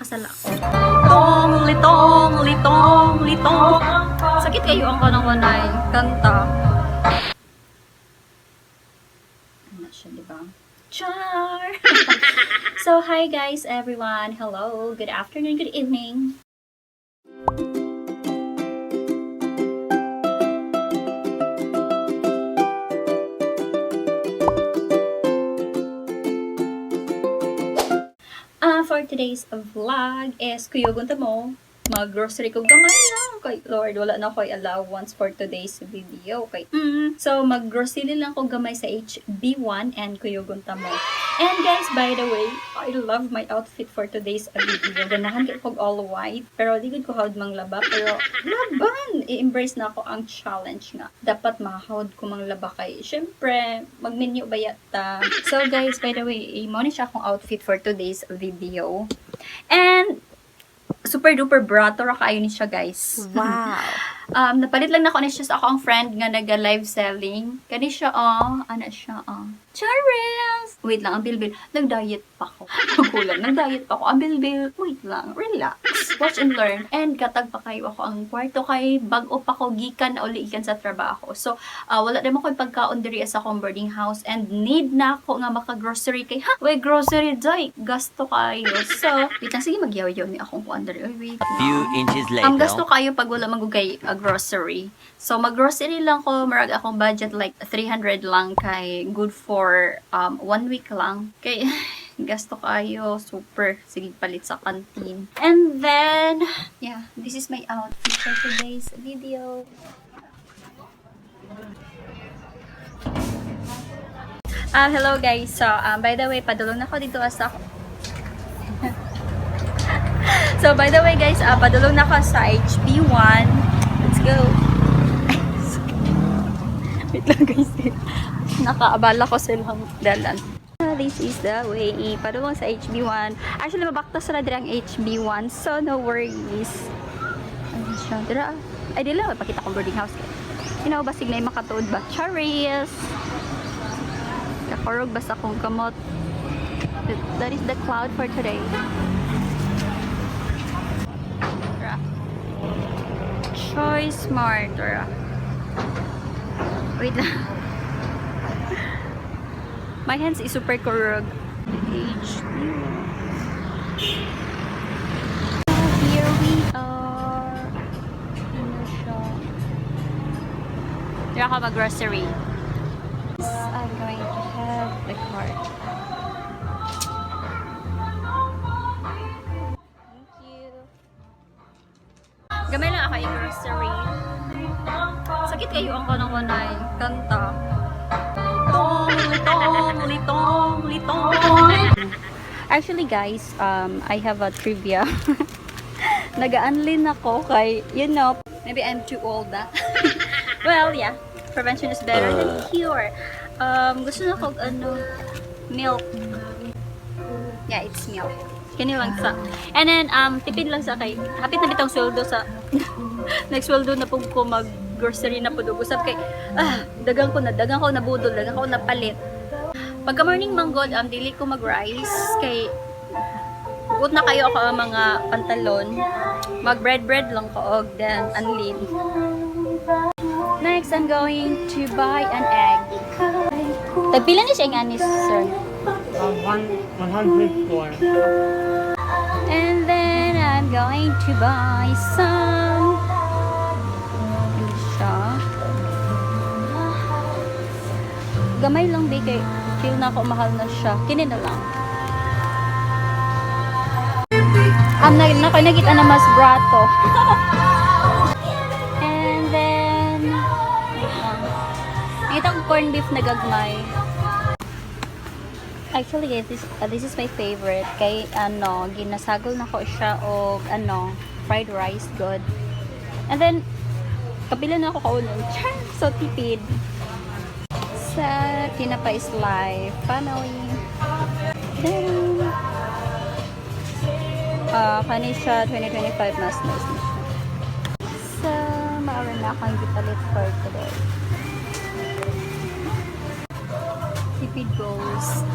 Makasala ko. Tong, litong, litong, litong. Sakit kayo ang kanang wanay. Kanta. Ano siya, di ba? Char! So, hi guys, everyone. Hello. Good afternoon, good evening. For today's vlog is kuyugon ta mo. Mag-grocery ko gamay lang. Kay Lord, wala na ko'y allowance for today's video. Kay, So, mag-grocery lang ko gamay sa HB1 and kuyugon ta mo. And guys, by the way, I love my outfit for today's video. Ganahan kay kog all white. Pero di gud ko hawd manglaba. Pero laban! I-embrace na ako ang challenge nga. Dapat mahawd ko manglaba kay syempre, magminyo ba yata. So guys, by the way, imo ni siya akong outfit for today's video. And super duper brato ra kaayo ni siya, guys. Wow. Napalit lang nako ni siya sa ako ang friend nga naga live selling. Kani siya oh, ana siya oh. Charis! Wait lang, ang bilbil. Nag-diet pa ko. Kulang, nag-diet pa ko. Ang bilbil, wait lang, relax. Watch and learn. And katag pa kayo ako ang kwarto kay bag-o pa ko gikan na uli gikan sa trabaho. So, wala naman ko pagkaon diri sa akong boarding house and need na ako nga maka-grocery kay ha, way grocery day. Gasto kayo. So, wait lang, sige magyaw-yaw ni akong kuan diri. Oy, wait. Few inches later. Ang gasto kayo pag wala magugay a grocery. So mag-grocery lang ko, marag akong budget like 300 lang kay good for one week lang. Kay gasto kayo, super. Sige, palit sa canteen. And then, yeah, this is my outfit for today's video. Hello guys. So, by the way, padulong na ko dito sa. So, by the way guys, padulong na ko sa HB1. Let's go. Wait lang guys. Nakaabala ko silang dalan. This is the way. Padulong sa HB1. Actually, mabaktas na diri ang HB1. So, no worries. Ano siya? Dira. Ay, di lang. Pakita kong boarding house. Basig na yung makatuod ba? Charis! Kakurog basta kong kamot. That is the cloud for today. Tara. Choice Smart. Tara. Wait lang. My hands is super kurog. H. Here we are. Ano siya? Tara ka mag-grocery. I'm going to have the cart. Thank you. Gamay lang ako i-grocery. Sakit kayo ang kanang wanay. Kanta. Tong, litong, litong, litong. Actually guys, I have a trivia. Nag-unlin ako kay, maybe I'm too old na. Well, yeah. Prevention is better than cure. Gusto na ko ano, milk. Yeah, it's milk. Kini lang sa. And then, tipid lang sa kay, hapit na bitang sweldo sa, next sweldo na po ko mag grocery na po usap kay, dagang ko na budol, dagang ko na palit. Pagka morning manggod, dili ko mag rice kay buot na kayo ako ang mga pantalon. Mag bread bread lang ko og then anlin. Next, I'm going to buy an egg. Tagpila ni siya nga ni sir? 104. And then I'm going to buy some. Ano siya? Gamay lang ba kay feel na ako mahal na siya. Kini na lang. Na, na, nakita na mas brato. And then, wait lang. Nakita ko corned beef na gagmay. Actually, guys, this is my favorite. Kay, ano, ginasagol na ko siya og, ano, fried rice, good. And then, kapila na ako kaunon. Char! So, tipid. Sa Tinapa is Life family. Then, kani siya, 2025, mas nice na siya. So, maara na akong gipalit for today. Tipid goals.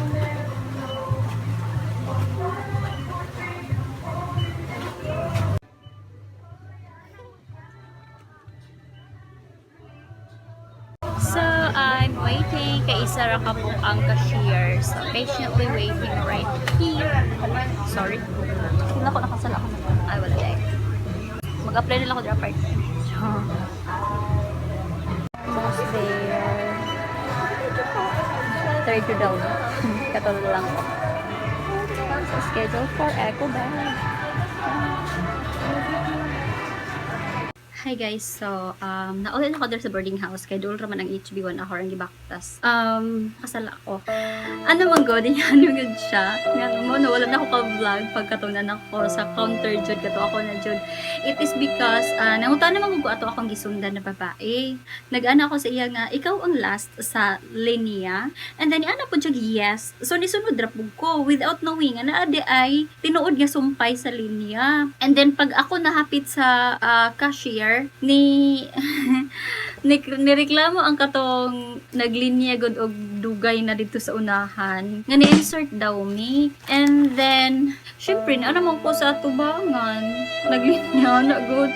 Kay isa ra ka buok ang cashier. So, patiently waiting right here. Sorry. Hindi ako nakasala ako. Ay, wala dahil. Mag-apply na lang ako dira part time. Almost there. 30 daw. Katulad lang ko. So, schedule for eco bag. Hi guys, so nauli na ako diri sa boarding house kay duol raman ang HB1 ako ang gibaktas. Kasala ko. Ano man gud, ano gud siya. Nga mo no, wala na ako ka-vlog pagkatunan ako sa counter jud kato ako na jud. It is because nangutan naman ko ato akong gisundan na babae. Nag-ana ako sa iya nga ikaw ang last sa linya. And then ana po siya, "Yes." So nisunod ra pud ko without knowing nga naa diay tinuod nga sumpay sa linya. And then pag ako nahapit sa cashier ni nireklamo ang katong naglinya gud og dugay na dito sa unahan nga ni-insert daw mi. And then syempre na naman ko sa atubangan naglinya na gud,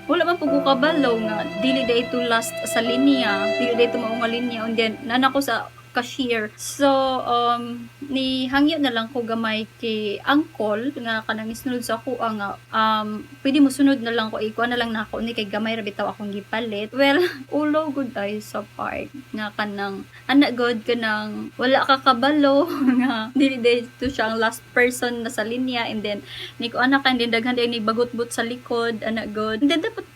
wala man pud ko kabalo nga dili da ito last sa linya, dili da ito mao nga linya. And then nana ko sa cashier. So, ni hangyo na lang ko gamay kay uncle nga kanang isunod sa ako nga pwede mo sunod na lang ko, ikuha na lang nako ni kay gamay ra bitaw akong gipalit. Well, ulo gud ay sa part nga kanang ana god, kanang wala ka kabalo nga dili dito siya ang last person na sa linya. And then ni ko anak and then daghan ni bagot-bot sa likod ana god. And then dapat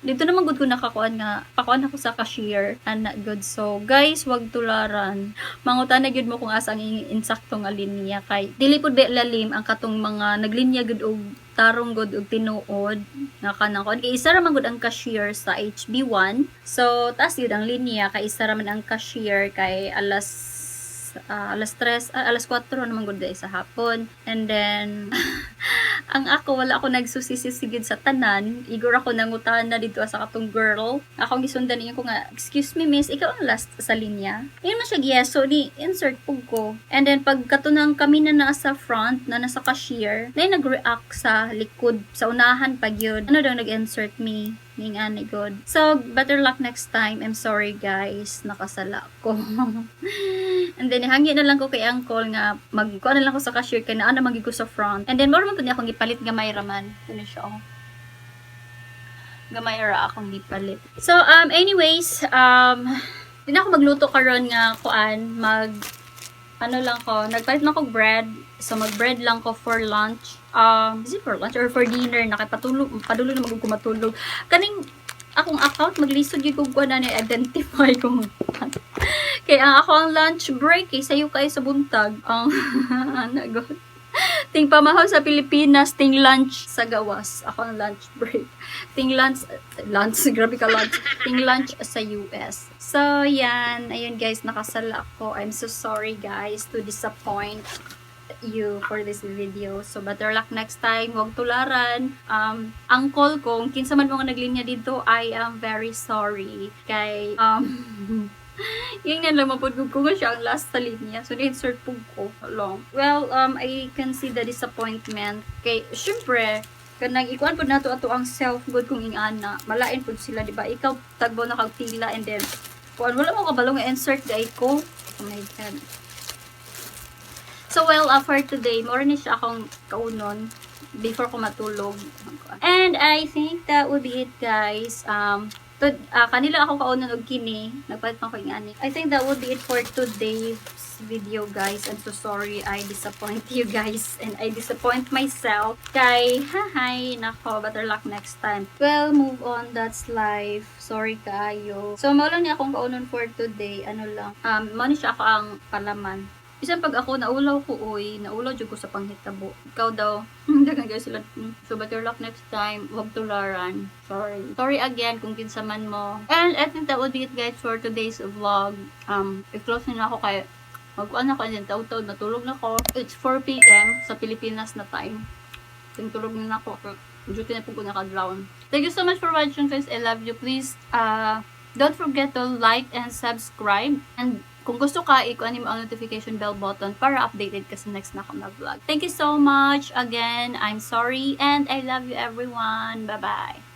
dito naman gud ko nakakuan nga pakuan ako sa cashier ana good. So guys, wag tularan, mangutana gyud mo kung asa ang insakto nga linya kay dili pud ba lalim ang katong mga naglinya gud og tarong gud og tinuod nga kanang kuan kay isa ra man gud ang cashier sa HB1. So taas gyud ang linya kay isa ra man ang cashier kay alas 3, alas 4 naman gud sa hapon. And then ang ako, wala ako nagsusisisigid sa tanan. Igor ako nangutana dito sa katong girl. Akong gisundan niya ko nga, "Excuse me, miss, ikaw ang last sa linya?" Yun man siya, "Yes." So ni insert pug ko. And then pag katunang kami na nasa front, na nasa cashier, na nag-react sa likod, sa unahan pag yun. Ano daw nag-insert me? Ning ani good. So, better luck next time. I'm sorry guys, nakasala ko. And then hangi na lang ko kay uncle nga mag kuan na lang ko sa cashier kay naa na ko sa front. And then mao man pud ni akong gipalit, gamay raman. Ano siya, oh. Gamay ra akong gipalit. So anyways, di na ako magluto karon nga kuan, mag ano lang ko, nagpalit man ko bread. So mag-bread lang ko for lunch. Is it for lunch or for dinner? Nakapatulog, padulo na magug ko matulog. Kaning akong account maglisod gyud kog kuan na ni identify kung kay ang ako ang lunch break kay sayo kay sa buntag ang ana god. Ting pamahaw sa Pilipinas, ting lunch sa gawas. Ako ang lunch break. Ting lunch, lunch, grabe ka lunch. Ting lunch sa US. So, yan. Ayun guys, nakasala ako. I'm so sorry guys to disappoint you for this video. So, better luck next time. Huwag tularan. Uncle, kung kinsa man mga naglinya dito, I am very sorry. Kay, yung na lang mapud ko nga siya ang last sa linya. So, insert pug ko long. Well, I can see the disappointment. Kay, syempre, kanang ikuan pud nato ato ang self good kung ingana. Malain pud sila, di ba? Ikaw tagbo na kag pila and then kuan wala mo kabalo nga insert diay ko. Oh my God. So well, for today, more ni siya akong kaunon before ko matulog. And I think that would be it, guys. To, kanila ako kaunon og kini. Nagpalit man ko yung ani. I think that would be it for today's video, guys. I'm so sorry I disappoint you guys and I disappoint myself. Kay, hi, nako, better luck next time. Well, move on, that's life. Sorry kaayo. So, mao lang ni akong kaunon for today. Ano lang. Mao ni siya ako ang palaman. Bisan pag ako naulaw ko oy, naulaw jud ko sa panghitabo. Ikaw daw, daghan guys sila. So better luck next time. Wag tularan. Sorry. Sorry again kung kinsa man mo. And I think that would be it guys for today's vlog. I-close na ako kay magkuan ako and then taud-taud natulog na ko. It's 4 p.m. sa Pilipinas na time. Tulog na ako. Duty na po ko nakadlaw. Thank you so much for watching, guys. I love you. Please, don't forget to like and subscribe. And kung gusto ka, i-kuan mo ang notification bell button para updated ka sa next na akong na vlog. Thank you so much. Again, I'm sorry and I love you everyone. Bye-bye.